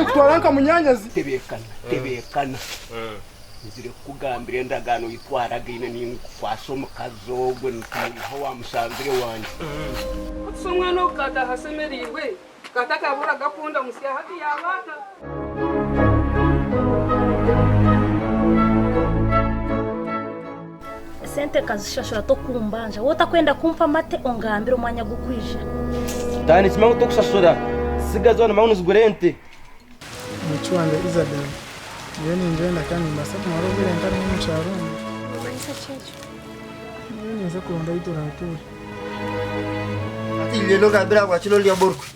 Ninkutwara nka munyaanyazi. Tebeekana, tebeekana. Nzire kukugambira endagaano ei twaragaine, ninkukwatsa omukazi ogwo nitumwiha owa musanzire wangye. Hati omwana ogu kaataaha ashemereirwe, kaatakaabura gakunda musya hati yaaba ata? Esente nkazishashura tokumbanja. Waaba otakwenda kumpa amate ongambire omwanya gw'okwija. Taaha nikimanya ngu tokushashura. Tsigaza noomanya ngu nizigura ente. Omwishiki wangye Isabel, nyowe ningyenda kandi nimbaasa kumara obwire ntarimu omu kyaro omu. Nomanyisa ki ekyo? Nyowe ninza kuronda ahu turaatuure. Hati ngyenda ongambire ahabwaki nondyamu orukwe.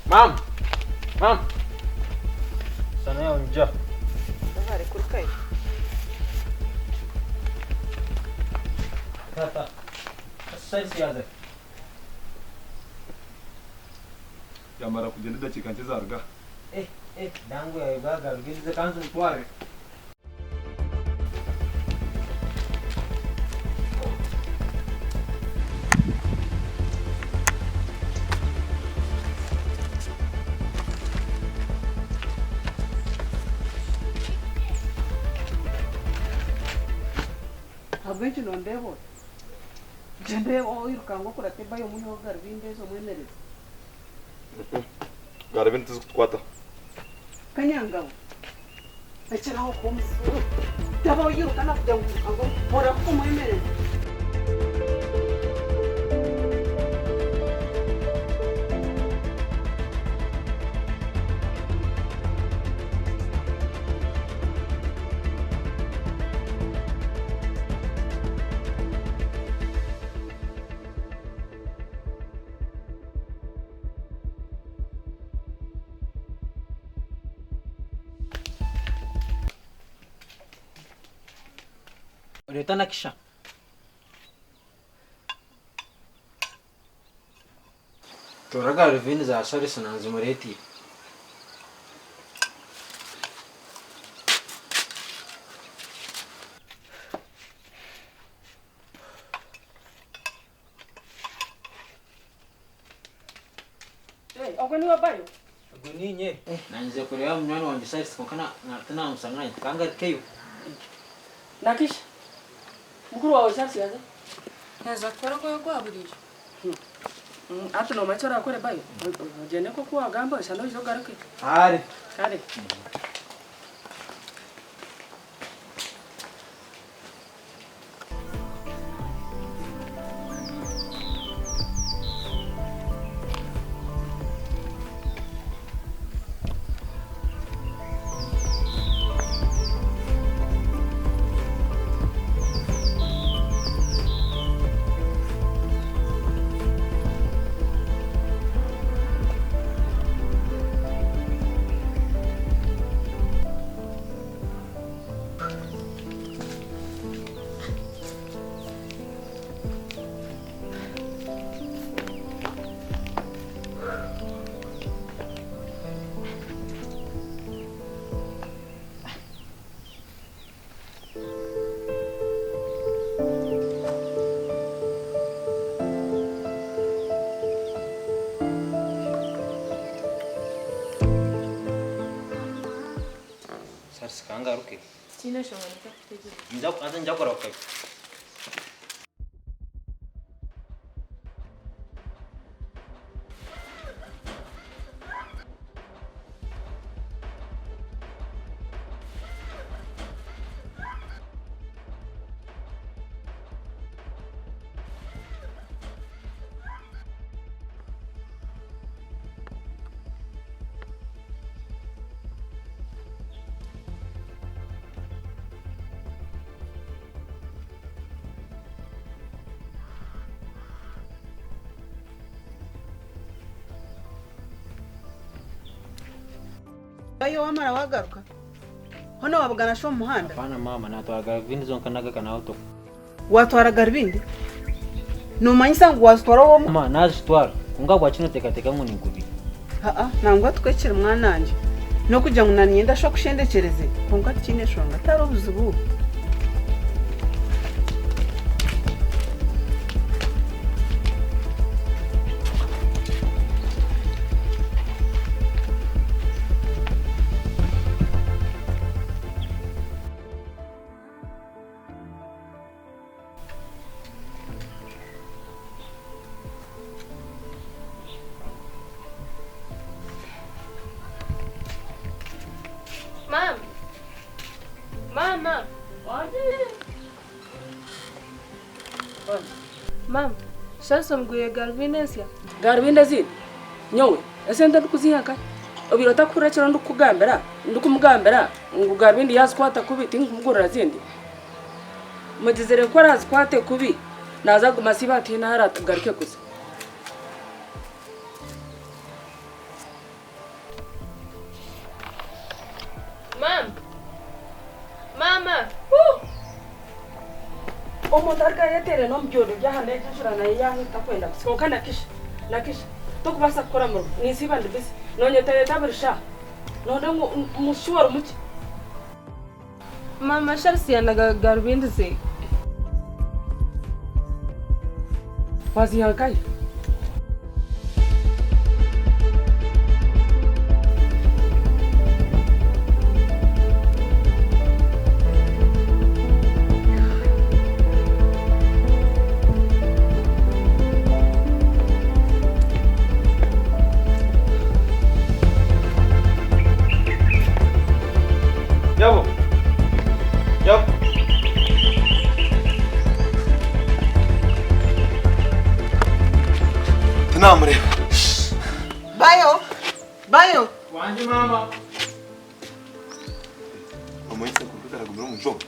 Mama! Mama! Sana yawe nja. Tata, saisi yaza. Yamara kugyenda edakiika nkye zaruga. Eh, eh, dangu yawe gagarugirize kanzi ntware. Ahabw'enki nondeeba oti? Gyenda oirukanga okurate bayo omwiheho garubindi ezo omwemereze. Garubindi tizikutukwataho. Kanyangabo, rekyera aho kuba omuzigu. Taba oiruka nakugira ngu iruka ngu orahuke omwemereze. Oreeta na kisha. Toora garuvindi za Charles nanzimureeteire. Ogwo niiwe Bayo? Ogwo niinye. Naanyija kureeba munywani wangye Charles kwonka tinamushanga naanye tikangarukeyo. Nakisha, mukuru waawe Charles yaaza? Yaaza kukora ogwe gwa buriijo. Hati noomanya eki oraakore Bayo? Ogyende nk'oku waagamba oshushe noija ogaruke. Kare. Kare. Charles kangaruke. Tihaine nshonga ninza kutegyereza. Haza ninza kurahuka. Ayo wamara wagaruka hona wabugana sho omu muhanda. Hapana mama, natwara garubindi zonka nagaruka nawe. Watwara garubindi? Nomanyisa ngu wazitwara omu Mama, nazitwara. Kwonka bwaki noteekateeka ngu ninkubi? Aa, nangwa tukwekire mwana wangye. N'okugira ngu naniinyenda sho akushendekyereze, kwonka tikiine nshonga, tihariho buzibu. Mama! Mama! Mama, Shansi omugwire garubindi ensya? Garubindi ezindi? Nyowe esente ndikuziiha nkahi? Obaire otakuhurira ekiro ndikukugambira, ndikumugambira ngu garubindi yaazikwata kubi tinkumugurira zindi? Mugizire ku araazikwate kubi naaza kuguma asiibe ati haine ahu araagaruke kuza. Mama! Mama! Omuntu arikuba ayetereire n'omu byondo by'aha n'egi enjura nayo yaahika kwenda kutsya kwonka nakisha nakisha tokubaasa kukora murimo ninsiiba ndi bize noonyetayeta buri shaaha noonda ngu mushuba orimu ki? Mama Charles yanaga garubindi ze. Waziiha nkahi? Nyabo! Nyabo! Tinamureeba. Bayo! Bayo! Wangi maama. Omanyise ngu aragumire omu nju omu?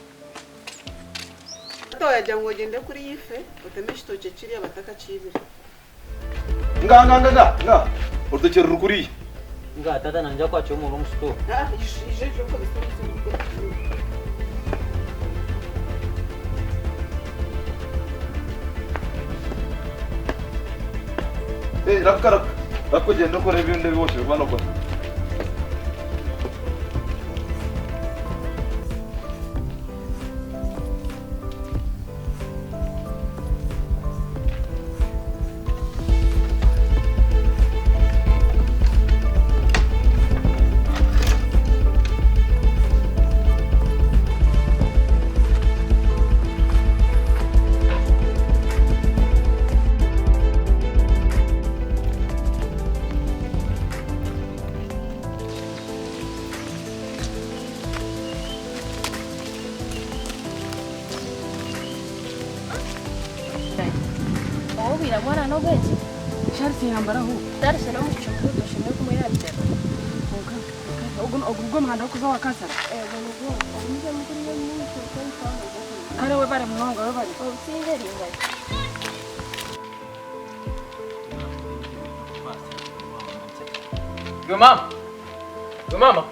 Hati oyagira ngu ogyende kuriya ife oteme ekitookye kiriya batakakiibire. Nga nga nga nga nga! Orutookye ruri kuriya. Nga tata nangye akwakire omuri omu sitooru. Aa, ija ija okozese omuzigu gwe. Eh, rahuka rahuka. Rahuka ogyende okore ebindi ebi oshemereire kuba nookora. Owobwira mwana n'obwengye. Charles yambara aho. Charles n'omugisha mukuru tushemereire kumwerabira. Kwonka ogu ogu nigwo muhanda gw'okuza owa kansara? Ogwo nigwo. Ogumizemu kuriya omu maisho Kare webare munonga webare. Obusinge ringana. Iwe mama! Iwe mama!